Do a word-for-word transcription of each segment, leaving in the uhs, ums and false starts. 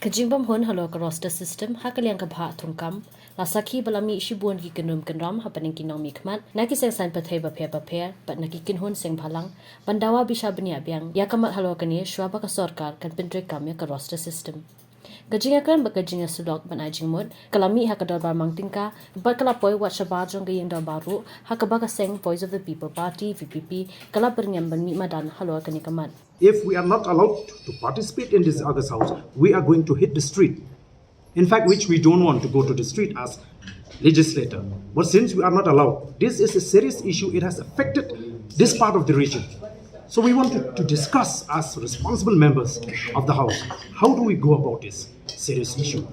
Ka jingbymhun halor ka roster system ha ka liang ka bhah thungkam la sakhi ba la mih shibun ki kynrum kynram hapdeng ki nongmihkhmat na ki seng saiñ pyrthei bapher bapher bad na ki kynhun seng bhalang ban dawa bishar bniah biang ïa ka mat halor kane shuwa ba ka sorkar kan pyntreikam ïa ka roster system. Ka jingïakren bad ka jingïasyllok ban ai jingmut ka la mih ha ka dorbar mang tyngka bad ka la poi wat shabar jong ka ïing dorbar ruh ha kaba ka seng Voice of the People Party, V P P, ka la byrngem ban mih madan halor kane ka mat. If we are not allowed to participate in this August House, we are going to hit the street. In fact, which we don't want to go to the street as legislator. But since we are not allowed, this is a serious issue. It has affected this part of the region. So we want to, to discuss as responsible members of the House, how do we go about this serious issue?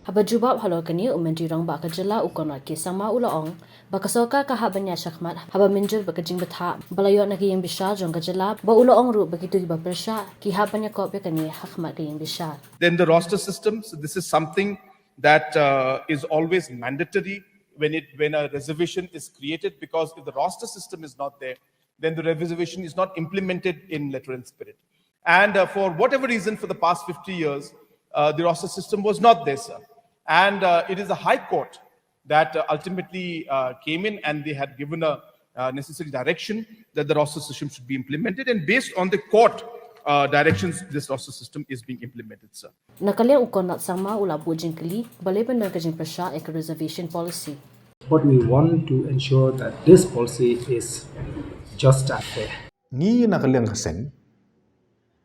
Haba jubab halor kane u Myntri Rangbah ka jylla u Conrad K Sangma u la ong ba ka sorkar ka hap ban ïaid shakhmat haba mynjur bad ka jingbthah ba la ïoh na ka ïing bishar jong ka jylla bad u la ong ruh ba kito kiba pyrshah ki hap ban ïakop ïa kane hakhmat ka ïing bishar. Then the roster system, so this is something that uh, is always mandatory when it when a reservation is created, because if the roster system is not there, then the reservation is not implemented in letter and spirit. And uh, for whatever reason, for the past fifty years, uh, the roster system was not there, sir. And uh, it is the High Court that uh, ultimately uh, came in, and they had given a uh, necessary direction that the roster system should be implemented. And based on the court uh, directions, this roster system is being implemented, sir. Na ka liang u Conrad Sangma u la buh jingkylli balei ban don ka jingpyrshah ïa ka reservation policy. But we want to ensure that this policy is just and fair. Ngi na ka liang ka seng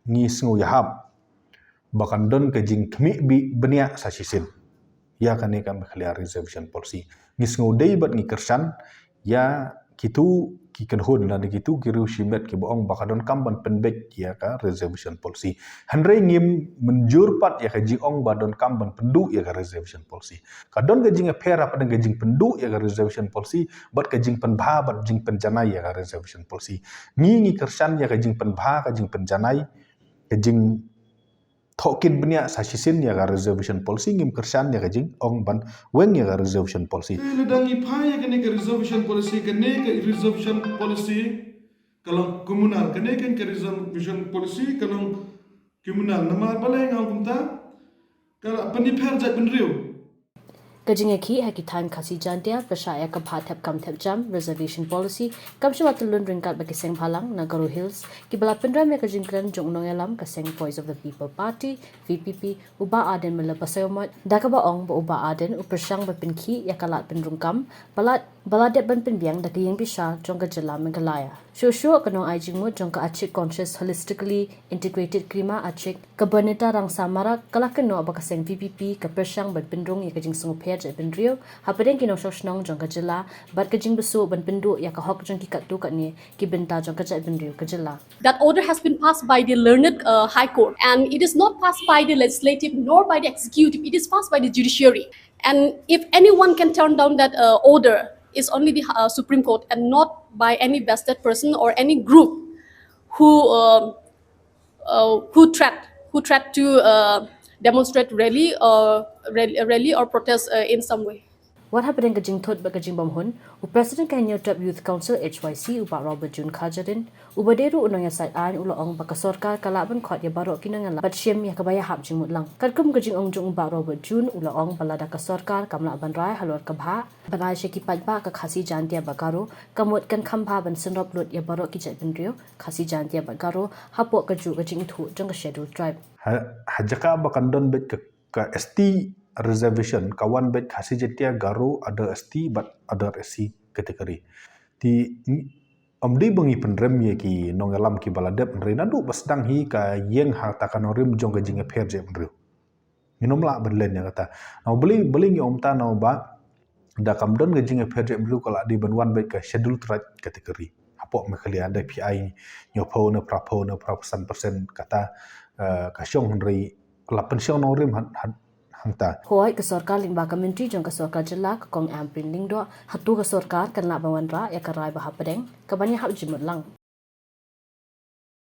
ngi sngew ïahap ba kan don ka jingkhmih bniah sa shisien ïa kane ka Meghalaya Reservation Policy. Ngi sngew dei bad ngi kyrshan ïa kito ki kynhun lane kito ki riew shimet kiba ong ba ka donkam ban pynbeit ïa ka Reservation Policy. Hynrei ngim mynjur pat ïa ka jingong ba donkam ban pynduh ïa ka Reservation Policy. Ka don ka jingïapher hapdeng ka jingpynduh ïa ka Reservation Policy bad ka jingpynbha bad jingpynjanai ïa ka Reservation Policy. Ngi ngi kyrshan ïa ka jingpynbha, ka jingpynjanai, ka jingthohkit bniah sa shisien ïa ka Reservation Policy, ngim kyrshan ïa ka jingong ban weng ïa ka Reservation Policy. Te lada ngi phai ïa kane ka Reservation Policy, kane ka Reservation Policy ka long communal, kane ka Reservation Policy ka long communal, namar balei nga ong kumta? Ka la pynïapher jaitbynriew. Ka jingïakhih ha ki thaiñ Khasi Jaintia pyrshah ïa ka bhah thep kam thep jam, reservation policy, kam shym la tyllun ryngkat bad ki seng bhalang na Garo Hills kiba la pynrem ïa ka jingkren jong u nongïalam ka seng Voice of the People Party, V P P, u Bah Ardent Miller Basaiawmoit, da kaba ong ba u Bah Ardent u pyrshang ban pynkhih ïa ka lad pynrung kam ba la, ba la dep ban pynbiang da ka ïing bishar jong ka jylla Meghalaya. Shuh shuh ka nongai jingmut jong ka Achik Conscious Holistically Integrated Creema Achik, ka Bernita Rangsar Marak, ka la kynnoh ba ka seng V P P ka pyrshang ban pynrung ïa ka jingsngewpher jaitbynriew hapdeng ki nongshong shnong jong ka jylla bad ka jingbsuk ban pynduh ïa ka hok jong ki katto katne ki bynta jong ka jaitbynriew ka jylla. That order has been passed by the learned uh, High Court, and it is not passed by the legislative nor by the executive, it is passed by the judiciary. And if anyone can turn down that uh, order, it's only the uh, Supreme Court and not by any vested person or any group who uh, uh, who threat who threat to uh, demonstrate rally or rally, rally or protest uh, in some way. Wat hapdeng ka jingthut bad ka jingbymhun, u President ka Hynñiewtrep Youth Council, H Y C, u Bah Robert June Kharjahrin, uba dei ruh u nongïasaid aiñ, u la ong ba ka sorkar ka lah ban khot ïa baroh ki nongïalam bad shim ïa kaba ïahap jingmut lang. Katkum ka jingong jong u Bah Robert June, u la ong ba lada ka sorkar kam lah ban rai halor ka bhah ban ai sha ki paidbah ka Khasi, Jaintia bad Garo, ka mut kan kham bha ban synrop lut ïa baroh ki jaitbynriew Khasi, Jaintia bad Garo hapoh kajuh ka jingithuh jong ka Scheduled Tribe. Ha, ha jaka ba kan don beit ka, ka S T reservation, ka wan beit Khasi, Jaintia, Garo, other S T bad other S C category. Te ym dei ba ngi pynrem ïa ki nongïalam kiba la dep, hynrei naduh ba sdang hi ka ïeng ha kata ka nongrim jong ka jingïapher jaitbynriew. Ngin ym lah ban len ïa kata. Namar balei, balei ngi ong kumta, namar ba da kam don ka jingïapher jaitbynriew ka la dei ban wan beit ka Scheduled Tribe category. Hapoh Meghalaya da phi ai hynñiewphew ne phraphew ne phraphew san percent kata, eh, ka shong, hynrei la pynshong nongrim ha, ha, hangta. Hooid, ka sorkar lyngba ka Myntri jong ka sorkar jylla ka Kong Ampareen Lyngdoh, hato ka sorkar kan lah ban wanrah ïa ka rai ba hapdeng ka ban ïahap jingmut lang?